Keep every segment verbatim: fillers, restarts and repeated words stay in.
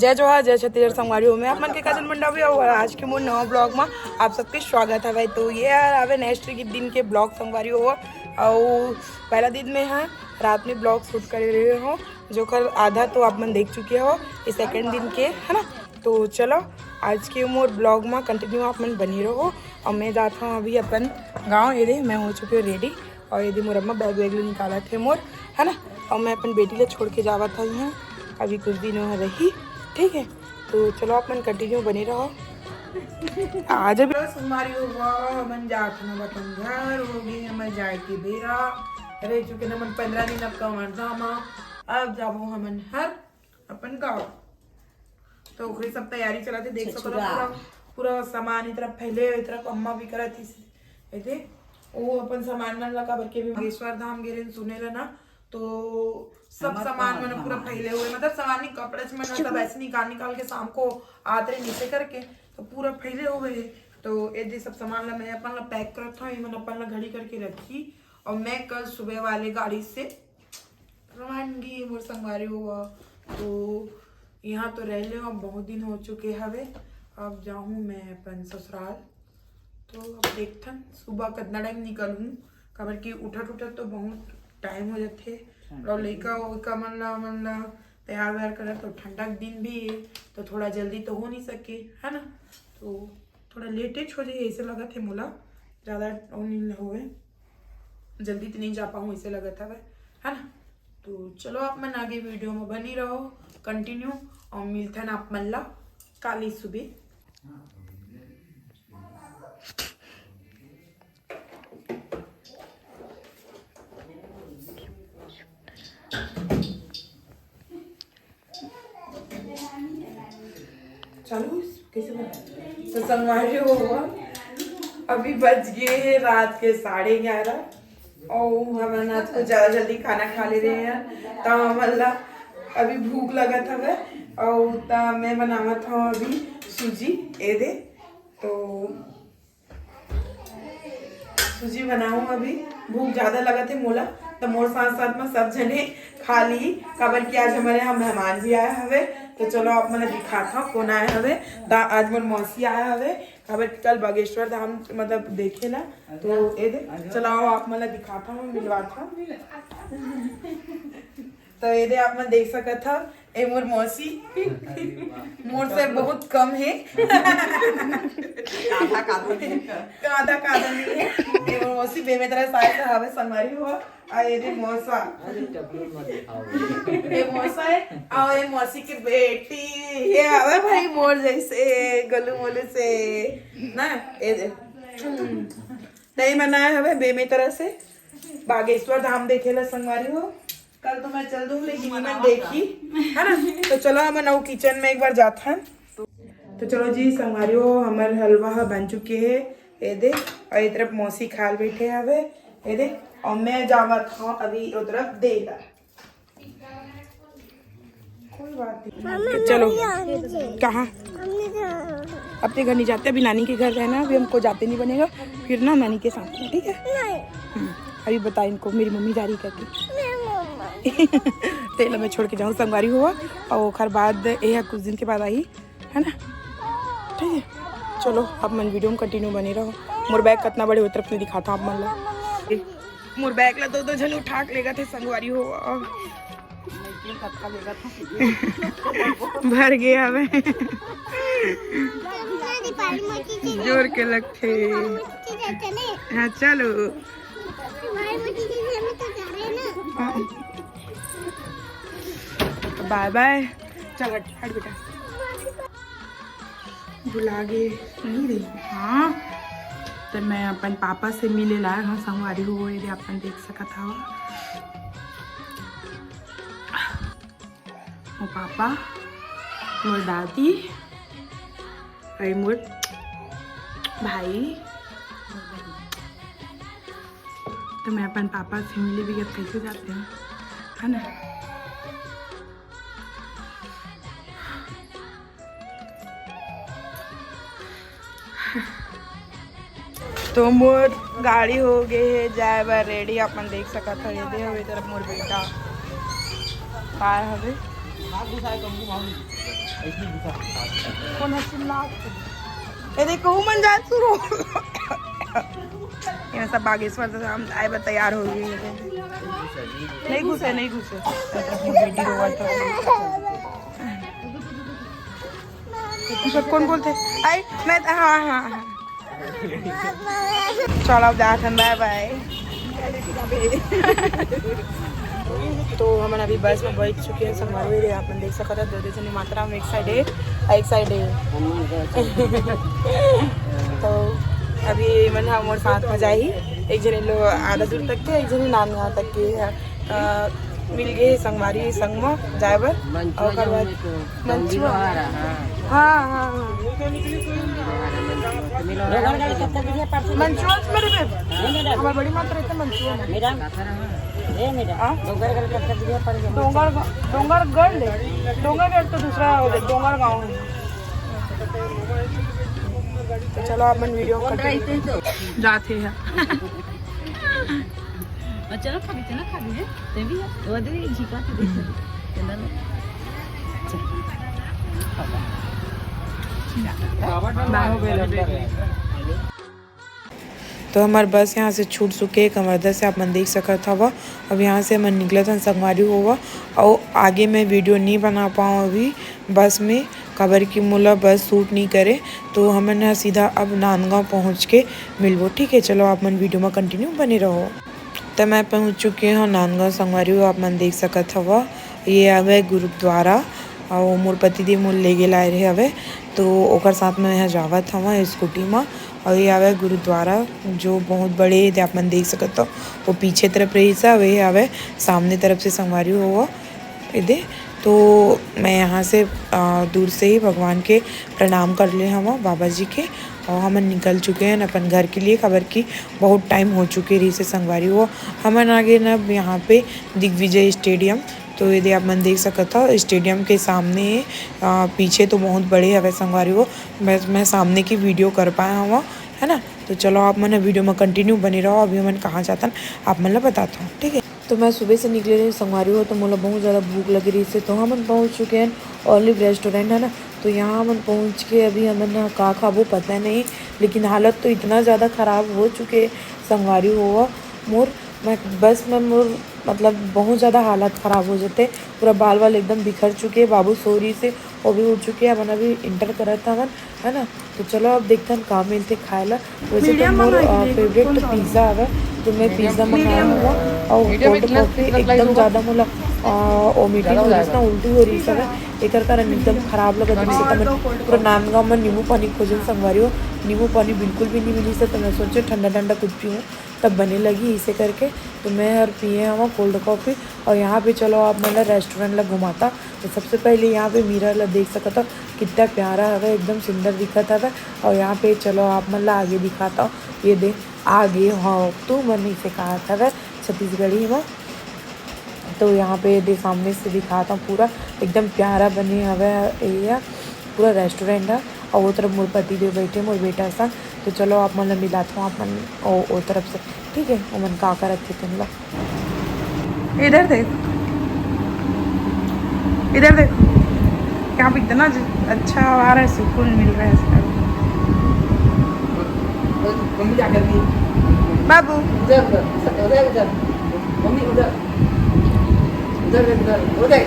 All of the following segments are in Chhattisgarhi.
जय जोहार, जय छत्तीसगढ़ संगवारी हो। मैं अपन के काजल मंडावी और आज के मोर नवा ब्लॉग में आप सबके स्वागत हवय। तो ये यार आवे नेक्स्ट के दिन के ब्लॉग संगवारी हो। और पहला दिन में है रात में ब्लॉग शूट करे रहे हो, जो कल आधा तो आप मन देख चुके हो, ये सेकंड दिन के है ना। तो चलो आज के मोर ब्लॉग में कंटिन्यू आप मन बनी रहो। और मैं जात हूँ अभी अपन गाँव। ये दे मैं हो चुकी हूँ रेडी। और ये दे मोर अम्मा बैग वैग ले निकालत हे मोर, है ना। और मैं अपन बेटी ला छोड़ के जावत हूँ यहाँ, अभी कुछ दिन वहाँ रही, ठीक है। तो चलो आप मन कंटिन्यू बने रहो। आज अभी संगवारी हो, हमन जात हन अपन घर, हो गए हमन जाए के बेरा, रह चुके हमन पंद्रह दिन अब कवर्धा मा। अब जाबो हमन हर अपन गाँव। तो ओकरे सब तैयारी चलत हे, देख सकत हो छछुरा। पूरा, पूरा सामान इतना फैले, इतना अम्मा भी करत हिस। एदे, वो अपन सामान मन ला काबर के भी बागेश्वर धाम गे रहेन सुने ला ना, तो सब हमर सामान तो मन पूरा हमार। फैले हुए, मतलब सामान नहीं, कपड़े मन सब ऐसे निकाल निकाल के शाम को आत रहे नीचे करके, तो पूरा फैले हुए हे। तो एदे सब सामान ला मैं अपन ला पैक करत हूँ, ये मन अपन ला घड़ी करके रखी, और मैं कल सुबह वाले गाड़ी से रवानगी मोर संगवारी हुआ। तो यहाँ तो रह ले, अब बहुत दिन हो चुके हवे। अब जाहूँ मैं अपन ससुराल। तो अब देखथन सुबह कितना टाइम निकलूँ, काबर कि उठत उठत तो बहुत टाइम हो जाथे। और लइका उइका मन ला, मन ला तैयार वैयार करत, तो ठंडा के दिन भी हे, तो थोड़ा जल्दी तो हो नहीं सके, है ना। तो थोड़ा लेटेज हो जाए ऐसे लगत हे मोला, ज़्यादा वो नहीं होवे, जल्दी तो नहीं जा पाऊँ ऐसे लगत हवे, है ना। तो चलो आप मन आगे वीडियो में बनी रहो कंटिन्यू, और मिलथन आप मन ला काली सुबह। चालू कैसे बना? तो संगवारी हो, अभी बज गए हैं रात के साढ़े ग्यारह, और हमन आज कुछ ज़्यादा जल्दी खाना खा ले रहे हैं, तो हमन ला अभी भूख लगत हवे। और त मैं बनावत हूँ अभी सूजी, ए दे। तो सूजी बनाऊँ अभी, भूख ज़्यादा लगत हे मोला, तो मोर साथ साथ में सब जने खा ली, काबर कि आज हमारे यहाँ मेहमान भी आए हवे। तो चलो आप मन दिखात हूँ कौन आए हवे। दा आज मोर मौसी आए हवे, काबर कि कल बागेश्वर धाम मतलब देखे ला। तो ए दे, चलाओ आप मन दिखात हूँ, मिलवात हूँ। तो ये दे आप मन देख सकत हव, ए मोर मौसी मोर से बहुत कम है। आधा कादो नहीं है। आधा कादो नहीं है। ए मोर मौसी बेमेतरा साइड हवे संगवारी हो। आ ये दे मौसा। अरे टपलू मत दिखाओ। ये मौसा है। और ये मौसी की बेटी। ये हवे भाई मोर जैसे गोलू मोलू से ना। ये दे। हम्म। नहीं मनाए हवे बेमेतरा से बागेश्वर धाम देखे ला संगवारी हो। कल तो मैं चल दूँ, लेकिन इमन देखी, है ना। तो चलो हमन अउ किचन में एक बार जाथन। तो चलो जी संगवारी हो, हमर हलवा ह बन चुके हे। ए दे, और ए तरफ मौसी खाल बैठे हवे। ए दे, और मैं जावत हूँ अभी ओ तरफ देला। कोई बात नहीं। चलो। कहाँ? अपने घर नहीं जाते, अभी नानी के घर रहना, अभी हमको जाते नहीं बनेगा, फिर ना नानी के साथ में, ठीक है? हम्म, अभी बता इनको, मेरी मम्मी जा रही करके। तेला मैं छोड़ के जाऊँ संगवारी हुआ, और ओखर बाद ये कुछ दिन के बाद आई, है ना? ठीक है, चलो आप मन वीडियो में कंटिन्यू बने रहो। मोर बैग कितना बड़े हो तरफ में दिखाता हूँ आप मन ला। मोर बैग ला दो दो झन उठा के लेगा थे संगवारी हो। भर गया हवे। जोर के लगथे। हाँ चलो। बाय बाय। चल हट, हट बेटा। बुला गे नहीं रही। हाँ, तो मैं अपन पापा से मिले लाए हूँ संगवारी हो, ये अपन देख सकत हव। मोर पापा, मोर दादी, अरे मोर भाई। तो मैं अपन पापा से मिले भी अब कैसे जाते हैं, है ना? तो मोर गाड़ी हो गए है जाए बर रेडी, अपन देख सकत हो। ये दे हवे तरफ मोर बेटा पार हवे। कौन है चिल्ला? ये देखो, वो मन जात शुरू। ये सब बागेश्वर से हम आए बर तैयार हो गए। नहीं घुसे, नहीं घुसे। बेटी रोवत है। ये सब कौन बोलते? आई, मैं, हाँ, हाँ, हाँ। चलो, अब जाथन, बाय बाय। तो हमन अभी बस में बैठ चुके हैं, संगवारी हो, आप मन देख सकत हो, दो दो जनी मात्रा में एक साइड है, एक साइड है। तो अभी मन ह मोर साथ में जाही, एक जने लो आधा दूर तक के, एक जने नांदगांव तक के है। अ, मिल गए संगवारी संग में जाए बर। अउ ओकर बाद मंचुआ। हाँ, हाँ, हाँ। मंचुआ मेरे पे। हमारे बड़ी मात्रा रहते मंचुआ में। हाँ? डोंगरगढ़, डोंगरगढ़ ले। डोंगरगढ़ तो दूसरा हो गया, डोंगरगांव है। तो चलो, अपन वीडियो जाते हैं। चलो, खाबी, चलो, खाबी है। ते भी है। वो दे, झिका के देख। चलो। तो हमार बस यहाँ से छूट चुके हे कवर्धा से, आप मन देख सकत हवा। अब यहाँ से हमन निकलत हन संगवारी हो, अउ आगे मैं वीडियो नहीं बना पाऊँ अभी बस में, काबर कि मोला बस सूट नहीं करे। तो हमन ह सीधा अब नांदगांव पहुँच के मिलबो, ठीक है? चलो, आप मन वीडियो में कंटिन्यू बने रहो। तो मैं पहुँच चुके हूँ नांदगांव संगवारी हो, आप मन देख सकत हवा, ये हवे गुरुद्वारा, अउ मोर पति देव मोर लेगे लाए रहे हवे, तो ओकर साथ में यहाँ जावत हवा स्कूटी में। अउ ये हवे गुरुद्वारा, जो बहुत बड़े हे, आप मन देख सकत हो, वो पीछे तरफ रही से हवे, हवे सामने तरफ से संगवारी हो एदे। तो मैं यहाँ से, अ, दूर से ही भगवान के प्रणाम कर ले हवा, बाबा जी के, और हमन निकल चुके हैं अपन घर के लिए, काबर कि बहुत टाइम हो चुके रही से संगवारी हो। हमन आगे न अब यहाँ पे दिग्विजय स्टेडियम, तो ये दे आप मन देख सकत हो स्टेडियम के सामने, अ, पीछे तो बहुत बड़े हवे संगवारी हो, मैं, मैं सामने की वीडियो कर पाए हवा, है ना। तो चलो, आप मन वीडियो में कंटिन्यू बने रहो, अभी हमन कहाँ जातन आप मन ला बताता हूँ, ठीक है। तो मैं सुबह से निकले रही संगवारी हो, तो मोला बहुत ज़्यादा भूख लगी रही से, तो हमन पहुँच चुके हैं Olive रेस्टोरेंट, है ना। तो यहाँ हमन पहुँच के अभी हमन यहाँ का खाबो पता नहीं, लेकिन हालत तो इतना ज़्यादा ख़राब हो चुके संगवारी हो मोर, मैं बस में मोर मतलब बहुत ज़्यादा हालत ख़राब हो जाते, पूरा बाल वाल एकदम बिखर चुके, बाबू सो रही से वो भी उठ चुके, हमन अभी इंटर करत हवन, है ना। तो चलो, अब देखथन का मिलथे खाए ला। वैसे तो मोर फेवरेट तो पिज़्ज़ा हवे, तो मैं पिज़्ज़ा मंगाया हूँ। और कोल्ड कॉफी एकदम ज़्यादा मोला, अ, वोमिटिंग हो रही ना, उल्टी हो रही सब, एकर कारण एकदम खराब लगत रही से। तो मैं पूरा नांदगांव में नींबू पानी खोजन संगवारी हो, नींबू पानी बिल्कुल भी नहीं मिली से। तो मैं सोचे ठंडा ठंडा कुछ पीऊँ, तब बने लगी इसे करके। तो मैं हर पिए हवा कोल्ड कॉफी। और यहाँ पे चलो, आप मन ला रेस्टोरेंट ला घुमाता। तो सबसे पहले यहाँ पे मिरर ला देख सकत हो, कितना प्यारा हवे, एकदम सुंदर दिखत हवे। और यहाँ पे चलो, आप मन ला आगे दिखाता हूँ। ये दे, आगे हो तू मन इसे कहा था छत्तीसगढ़ी में। तो यहाँ पे दे सामने से दिखाता हूँ, पूरा एकदम प्यारा बने हवे एरिया, पूरा रेस्टोरेंट है। और वो तरफ मोर पति देव बैठे, मोर बेटा संग। तो चलो, आप मन ला मिलात हूँ, आप मन ओ, ओ तरफ से, ठीक है, ओमन का करत थे तेन ला। इधर देख, इधर देख, यहाँ पे इतना ज-, अच्छा हवा आ रहा है, सुकून मिल रहा है इसका। मम्मी क्या कर रही है? बाबू। उधर, उधर, उधर, उधर। मम्मी उधर, उधर, उधर, उधर।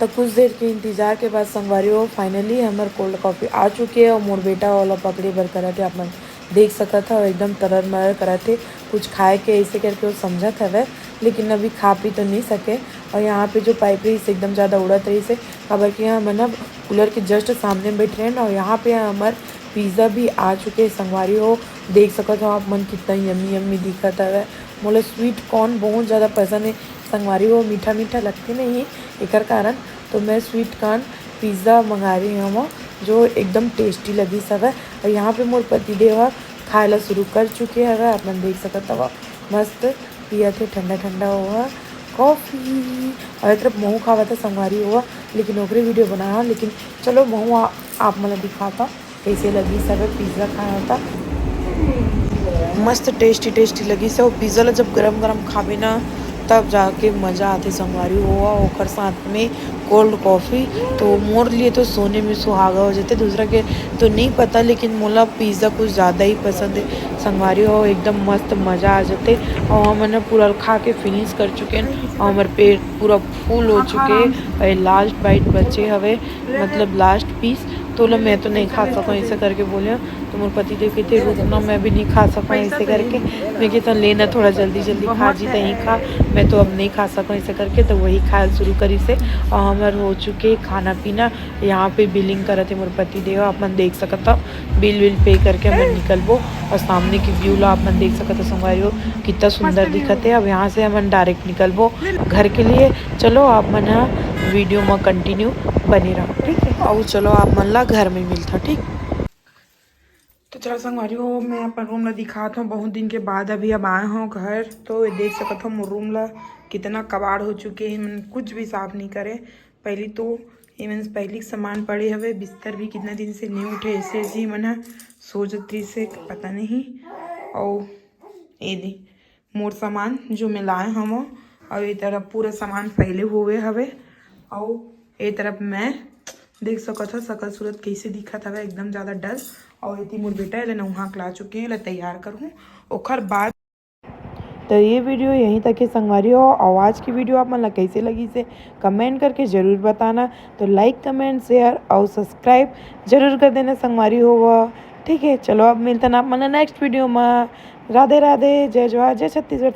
तो कुछ देर के इंतजार के बाद संगवारी हो, finally हमर कोल्ड कॉफी आ चुके हे और मोर बेटा ओला पकड़े बर करत हे। आप मन देख सकत हव, एकदम तरर मरर करत हे। कुछ खाए के ऐसे करके वो समझत हवय, लेकिन अभी खा पी तो नहीं सके। और यहाँ पे जो पाइप रहिस एकदम ज़्यादा उड़त रहिस हे, काबर कि हमन अब कूलर के just सामने में बैठ रहे हैं ना। और यहाँ पे हमर पिज़्ज़ा भी आ चुके हे संगवारी हो, देख सकत हो आप मन कितना yummy yummy दिखत हवय। मोला sweet corn बहुत ज़्यादा पसंद हे संगवारी हो, मीठा मीठा लगथे नहीं एकर कारण। तो मैं sweet corn पिज़्ज़ा मंगा रही हूँ, जो एकदम tasty लगिस हवय। और यहाँ पे मोर पति देव ह खाए ला शुरू कर चुके हवय, आप मन देख सकत हव, मस्त पियत हे ठंडा ठंडा ओह कॉफी। और एक तरफ महू खावत हे संगवारी ओह, लेकिन ओकरे वीडियो बनाया, लेकिन चलो महू आ-, आप मन ला दिखाता। कैसे लगिस हवय पिज़्ज़ा खाना था। मस्त tasty tasty लगिस हे। वो पिज़्ज़ा ला जब गरम गरम खाबे ना, तब जाके मजा आथे संगवारी हो, ओकर साथ में कोल्ड कॉफी। तो मोर लिए तो सोने में सुहागा हो जाथे। दूसरा के तो नहीं पता, लेकिन मोला पिज़्ज़ा कुछ ज़्यादा ही पसंद है संगवारी हो, एकदम मस्त मजा आ जाथे। और हमन ह पूरा खा के फिनिश कर चुके हैं और हमर पेट पूरा फुल हो चुके हैं। लास्ट बाइट बचे हवे, मतलब लास्ट पीस, तो ला मैं तो नहीं खा सकूँ, ऐसे करके बोले। तो मोर पति देव कहते, "रुक ना, मैं भी नहीं खा सकूँ," ऐसे करके। मैं कहता, "ले ना, थोड़ा जल्दी जल्दी खा जी, तहीं खा, मैं तो अब नहीं खा सकूँ," ऐसे करके। तो वही खायल शुरू करिस हे। और हमर हो चुके खाना पीना, यहाँ पे बिलिंग करत हे मोर पति देव, आप मन देख सकत हो। बिल विल पे करके हमन निकलबो। और सामने की व्यू ला आप मन देख सकत हो संगवारी हो, कितना सुंदर दिखत हे। अब यहाँ से हमन डायरेक्ट निकलबो घर के लिए। चलो, आप मन ह वीडियो में कंटिन्यू बने रहो, ठीक है? और चलो, आप मन ला घर में मिलता, ठीक? तो चलो संगवारी हो, मैं अपन रूम ला दिखात हूँ। बहुत दिन के बाद अभी अब आए हूँ घर, तो ये देख सकत हो मोर रूम ला कितना कबाड़ हो चुके हैं, मन कुछ भी साफ नहीं करे। पहली तो ये मन पहली के सामान पड़े हवे, बिस्तर भी कितना दिन से नहीं उठे, ऐसे जी मन ह सोचत रही से पता नहीं। और ये दे मोर सामान जो मैं लाए हवं, और ये तरफ पूरा सामान फैले हुए हवे, और ये तरफ मैं देख सकत हो सकल सूरत कैसे दिखत हवे, एकदम ज़्यादा डल। और ये मोर बेटा एला नहा के ला चुके हैं, एला तैयार करहूँ, ओकर बाद। तो ये वीडियो यहीं तक ही संगवारी हो। और आज की वीडियो आप मन ला कैसे लगी से कमेंट करके ज़रूर बताना। तो लाइक, कमेंट, शेयर और सब्सक्राइब जरूर कर देना संगवारी हो। ठीक है, चलो अब मिलता ना आप मन ला नेक्स्ट वीडियो में। राधे राधे, जय जोहार, जय छत्तीसगढ़।